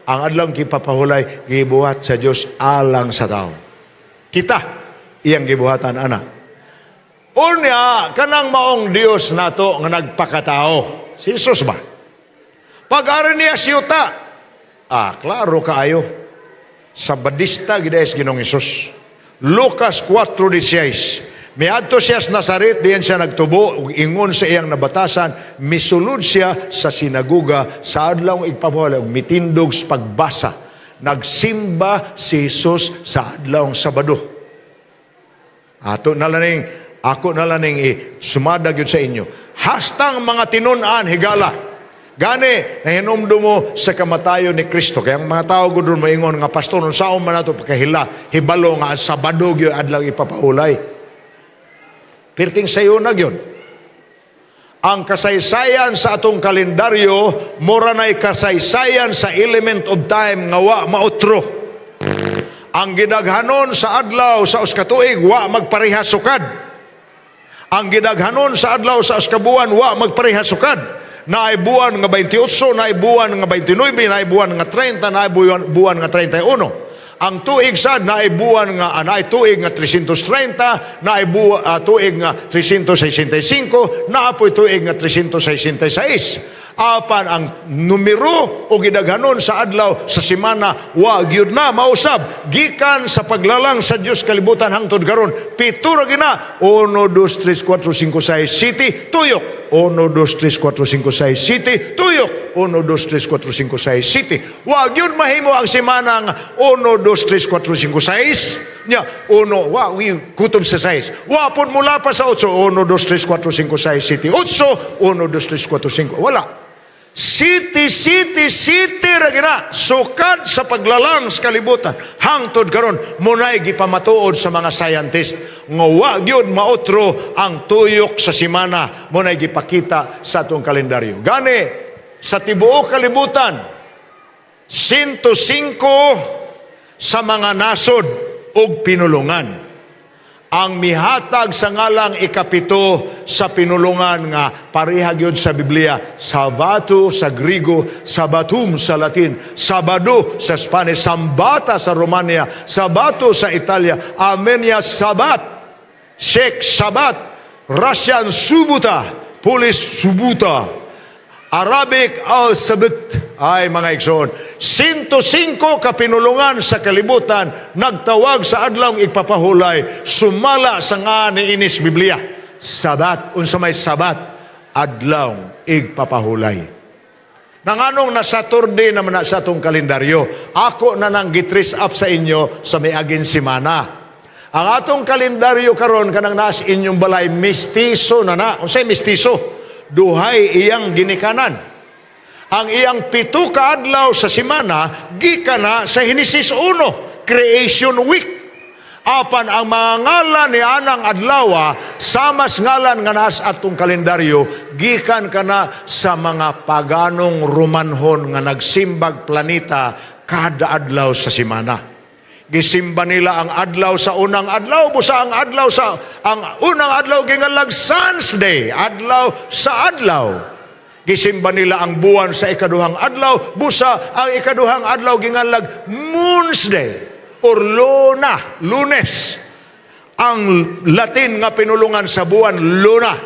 Ang adlaw ipapahulay gibuhat sa Dios alang sa tao. Kita iyang gibuhatan ana. Unya, kanang maong Dios nato nga nagpakatao. Si Jesus ba? Pag-ari niya siyuta, klaro kaayo. Sabadista gid si Ginoong Hesus. Lucas 4:16. Miadto siya sa Nazaret, diyan siya nagtubo, ug ingon sa iyang nabatasan, misulod siya sa sinaguga sa adlaw igpabuhala ug mitindog sa pagbasa. Nagsimba si Jesus sa adlaw Sabado. Ato na lang ning, ako na lang ning sumada gyud sa inyo. Hastang mga tinun-an higala. Gani, nahinumdum mo sa kamatayon ni Kristo. Kaya ang mga tao gud moingon nga, "Pastor, unsaon man nato pagkahila, hibalo nga ang Sabado gyud adlaw ipapahulay?" Perting sayo na gyud. Ang kasaysayan sa atong kalendaryo, mura na'y kasaysayan sa element of time nga wa mautro. Ang gidaghanon sa adlaw sa usa ka tuig wa magpareha sukad. Ang gidaghanon sa adlaw sa kabuan wa magpareha sukad. Naay buwan nga 28, naay buwan nga 29, naay buwan nga 30, naay buwan nga 31. Ang tuig sad, naay buwan nga naay tuig nga 330, naay tuig nga 365, naa poy tuig nga 366. Apan ang numero o gidaghanon sa adlaw sa semana wa gyud na mausab gikan sa paglalang sa Dios kalibutan hangtod karon. Pito ra gina: 1, 2, 3, 4, 5, 6, 7, tuyok. 1, 2, 3, 4, 5, 6, 7, tuyok. 1, 2, 3, 4, 5, 6, 7. Wa gyud mahimo ang semana nga 1, 2, 3, 4, 5, 6 nya 1, wa wi kutob sa 6, wa pod mula pa sa 8, 1, 2, 3, 4, 5, 6, 7, 8, 1, 2, 3, 4, 5, wala. Siyete, siyete, siyete ra gina sukad sa paglalang sa kalibutan hangtod karon. Munay gipamatuod sa mga scientist nga wa gyud maotro ang tuyok sa semana. Munay gipakita sa atong kalendaryo. Gani sa tibuok kalibutan, 105 sa mga nasod ug pinulungan ang mihatag sa ngalang ikapito sa pinulungan nga pareha gyud sa Biblia: Sabato sa Grigo, Sabbatum sa Latin, Sabado sa Spanish, Sambata sa Romania, Sabato sa Italia, Armenia Sabat, Czech Sabat, Russian Subuta, Polish Subuta, Arabic al-Sabt. Ay, mga igsoon, 105 kapinulungan sa kalibutan nagtawag sa adlawng igpapahulay sumala sa nga niinis Biblia. Sabat, unsa may Sabat? Adlawng igpapahulay. Nanganong na Saturday naman na sa atong kalendaryo? Ako na nang gi-trace up sa inyo sa miaging semana. Ang atong kalendaryo karon, kanang naas inyong balay, mistiso na na. Unsay mistiso? Duhay iyang ginikanan. Ang iyang 7 ka adlaw sa semana gikan na sa Henesis 1, Creation Week. Apan ang mga ngalan ni anang adlawa samas ngalan nga naas atong kalendaryo, gikan kana sa mga paganong Romanhon nga nagsimbag planeta kada adlaw sa semana. Gisimba nila ang adlaw sa unang adlaw, busa ang adlaw sa ang unang adlaw gingalag Sun's Day, adlaw sa adlaw. Gisimba nila ang buwan sa ikaduhang adlaw, busa ang ikaduhang adlaw gingalag Moon's Day or Luna, Lunes. Ang Latin nga pinulungan sa buwan, Luna.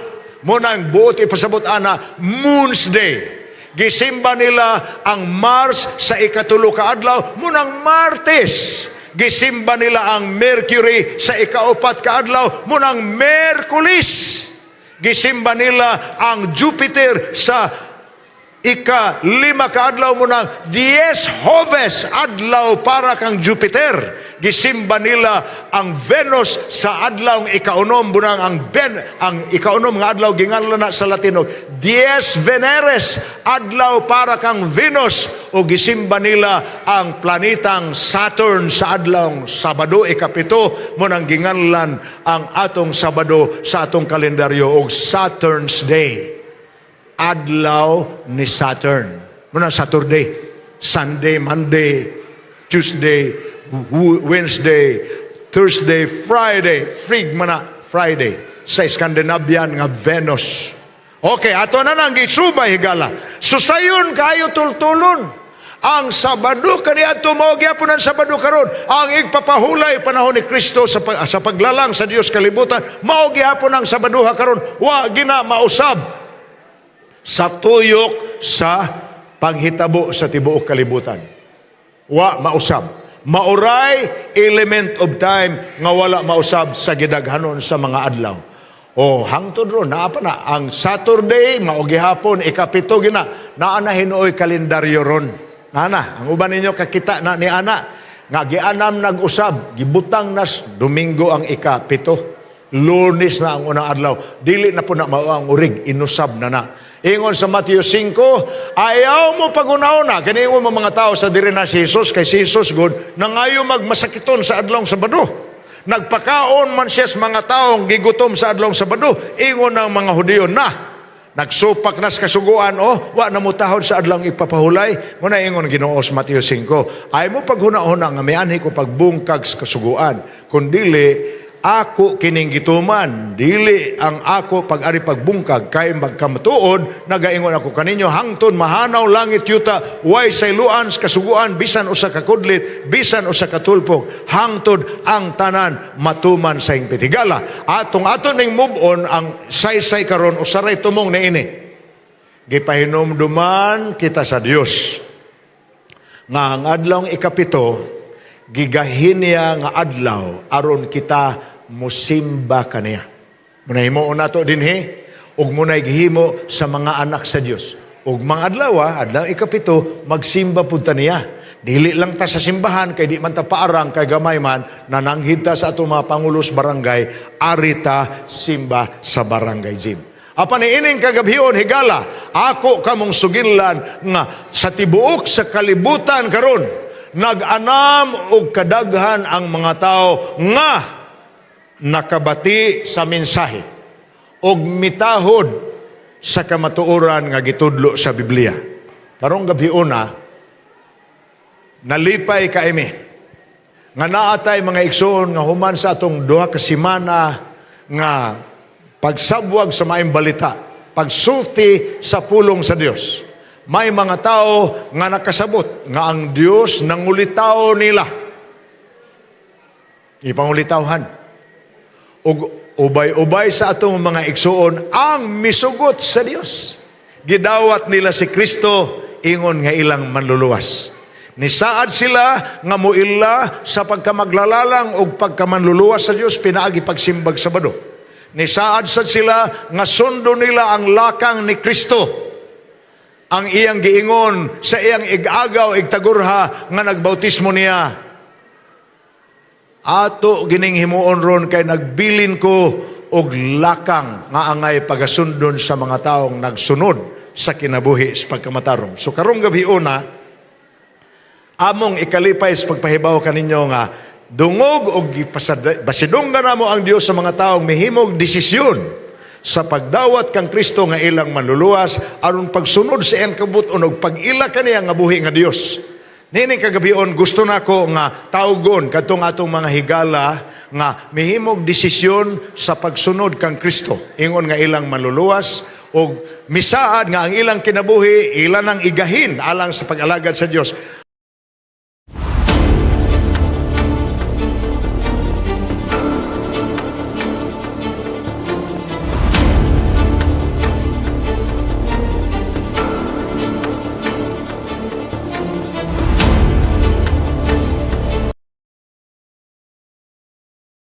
Munang buot ipasabot ana, Moon's Day. Gisimba nila ang Mars sa ikatulo ka adlaw, munang Martes. Gisimba nila ang Mercury sa ikaupat ka adlaw, munang Merkulis. Gisimba nila ang Jupiter sa ika-5 ka adlaw, munang Dies Joves, adlaw para kang Jupiter. Gisimba nila ang Venus sa adlaw ikaunom, bunang ang ikaunom nga adlaw ginganlan na sa Latino Dies Veneres, adlaw para kang Venus. O gisimba nila ang planetang Saturn sa adlaw Sabado ikapito, munang ginganlan ang atong Sabado sa atong kalendaryo og Saturn's Day, adlaw ni Saturn. Muna Saturday, Sunday, Monday, Tuesday, Wednesday, Thursday, Friday, frig man na Friday sa Scandinavian nga Venus. Okay, ato na nang gisubay, higala. Susayon kayo tultulon. Ang Sabado kaniadto mao gyapon ang Sabado karon. Ang igpapahulay panahon ni Kristo sa paglalang sa Dios kalibutan, mao gyapon ang Sabadoha karon. Wa gina mausab sa tuyok sa panghitabo sa tibuok kalibutan. Wa mausab. Mauray element of time nga wala mausab sa gidaghanon sa mga adlaw. O hangtod ron naa pa na ang Saturday, mao gihapon ikapito gina. Naa na hinuoy kalendaryo ron. Ana, ang uban ninyo kakita na ni ana nga gianam nag-usab, gibutang nas Domingo ang ikapito. Lunes na ang unang adlaw. Dili na po na mao ang urig, inusab na na. Ingon sa Matthew 5, ayaw mo paghuna-huna. Kani ingon mo mga tao sa diri na si Jesus, kay si Jesus god, nangayo magmasakiton sa adlawng Sabado. Nagpakaon man siya sa mga taong gigutom sa adlawng Sabado. Ingon ng mga Hudiyo na, nagsupak na sa kasuguan, oh, wa na mo tahod sa adlawng ipapahulay. Muna ingon Ginoo sa Mateo 5, ay mo paghuna-huna nga mianhi ko pagbungkag sa kasuguan. Kundili, Ako kining gituman, dili ang ako pag-ari pagbungkag, kay magkamatuod nagaingon ako kaninyo, hangtod mahanaw langit yuta, way sayloan sa kasuguan, bisan usa ka kudlit, bisan usa ka tulpok, hangtod ang tanan matuman sa iyang pitigala. Atong ato ning move on ang saysay karon, usaray tumong niini. Gipahinumduman kita sa Dios nga ang adlawng 7, gigahin niya nga adlaw aron kita musimba kaniya. Munay himuon nato dinhi ug munay gihimo sa mga anak sa Dios. Ug mga adlaw, adlaw 7, magsimba pud ta niya. Dili lang ta sa simbahan kay di man ta paarang, kay gamay man nananghid ta sa atong mga pangulos barangay, ari ta simba sa barangay gym. Apan ining kagabhion, higala, ako kamong sugilan nga sa tibuok sa kalibutan karon nag-anam og kadaghan ang mga tao nga nakabati sa mensahe og mitahod sa kamatuoran nga gitudlo sa Biblia. Karong gabhiona, nalipay kaimi nga naatay mga igsoon nga human sa atong 2 ka semana nga pagsabwag sa maayong balita, pagsulti sa pulong sa Dios. May mga tao nga nakasabot nga ang Dios nangulitaw nila. Ipangulitawhan. Ug ubay-ubay sa atong mga igsoon ang misugot sa Dios. Gidawat nila si Kristo ingon nga ilang manluluwas. Nisaad sila nga muila sa pagkamaglalalang ug pagkamanluluwas sa Dios pinaagi pagsimbag Sabado. Nisaad sad sila nga sundo nila ang lakang ni Kristo, ang iyang giingon sa iyang igagaw, igtagurha nga nagbautismo niya. Ato gining himuon ron kay nagbilin ko og lakang nga angay pagasundon sa mga taong nagsunod sa kinabuhi sa pagkamatarong. So karong gabi una, among ikalipay sa pagpahibaw kaninyo nga dungog og basidonggan namo ang Dios sa mga taong mihimog desisyon sa pagdawat kang Kristo nga ilang manluluwas aron pagsunod sa iyang kabut-on ug pag-ila kaniya nga buhi nga Dios. Nining kagabion, gusto nako nga tawgon kadtong atong mga higala nga mihimog desisyon sa pagsunod kang Kristo ingon nga ilang manluluwas og misaad nga ang ilang kinabuhi ila nang igahin alang sa pag-alagad sa Dios.